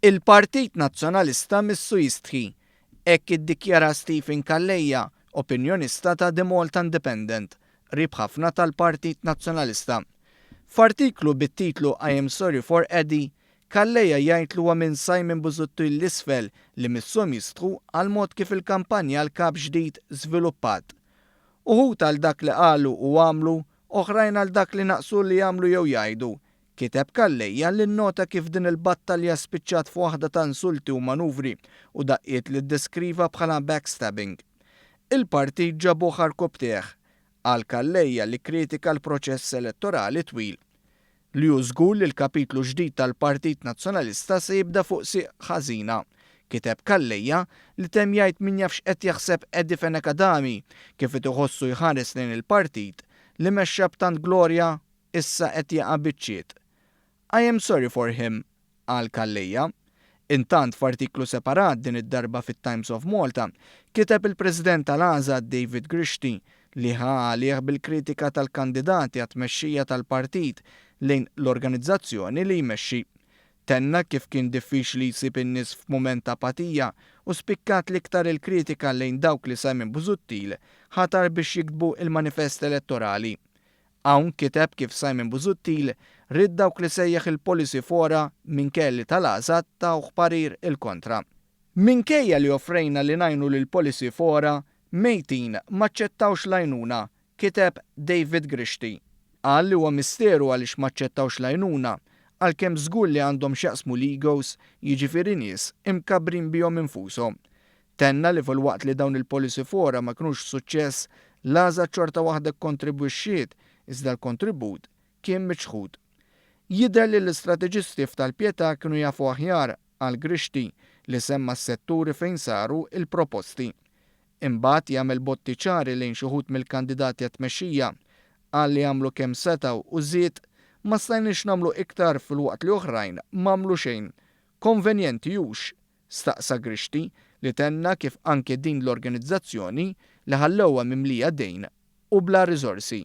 Il-Partit Nazzjonalista missu jistħi. Hekk iddikjara Stephen Calleja, opinjonista ta' The Malta Independent, qrib ħafna tal-Partit Nazzjonalista. F'artiklu bit-titlu I am sorry for Eddie, Calleja jgħid li huwa minn Simon Busuttil 'l isfel li misshom jistħu għall-mod kif il-kampanja għal Kap ġdid żviluppat. Uħud għal dak li qalu u għamlu, oħrajn għal dak li naqsu li jagħmlu jew jgħidu, Kiteb Calleja li nnota kif din il-battalja spiċċat f'waħda ta' insulti u manuvri u daqqiet li ddeskriva bħala backstabbing. Il-partit ġabuh għarkupptejh, qal Calleja li kkritika l-proċess elettorali twil. Li hu żgur li l-kapitlu ġdid tal-Partit Nazzjonalista se jibda fuq sieq ħażina, kiteb Calleja li temm jgħid min jaf x'qed jaħseb Eddie Fenech Adami kif qed iħossu jħares lejn il-partit li mexxa b'tant glorja issa qed jaqa' biċċiet. I am sorry for him, qal Calleja. Intant f'artiklu separat din id-darba fit-Times of Malta, kiteb il-President tal-AŻA David Grixti li ħa għalih bil-kritika tal-kandidati għat-tmexxija tal-partit lejn l-organizzazzjoni li jmexxi. Tenna kif kien diffiċli jsib in-nies f'mument ta' apatija u spikkat l-iktar il-kritika lejn dawk li Simon Busuttil ħatar biex jiktbu il-manifest elettorali. Hawn kiteb kif Simon Busuttil ried dawk li sejjaħ il-policy fora minkejja li tal-AŻA tawh parir il-kontra. Minkejja li offrejna li ngħinu lill-policy fora, mejtin m'aċċettawx l-għajnuna, kiteb David Grixti. Qal li huwa misteru għaliex m'aċċettawx l-għajnuna, għalkemm żgur li għandhom x'jaqsmu l-egos, jiġifieri nies imkabbrin bihom infushom. Tenna li filwaqt li dawn il-policy fora ma kinux suċċess, l-AŻA xorta waħda kkontribwixxiet, iżda l-kontribut kien miċħud. Jidher li l-istrateġisti f'Tal-Pietà kienu jafu aħjar, qal Grixti, li semma s-setturi fejn saru il-proposti. Imbagħad jagħmel botti ċari lejn xi wħud mill-kandidati għat-tmexxija. Qal li għamlu kemm setgħu u żied ma stajniex nagħmlu iktar filwaqt li oħrajn m'għamlu xejn. Konvenjenti hux? staqsa Grixti li tenna kif anke din l-organizzazzjoni li ħallewha mimlija dejn u bla riżorsi.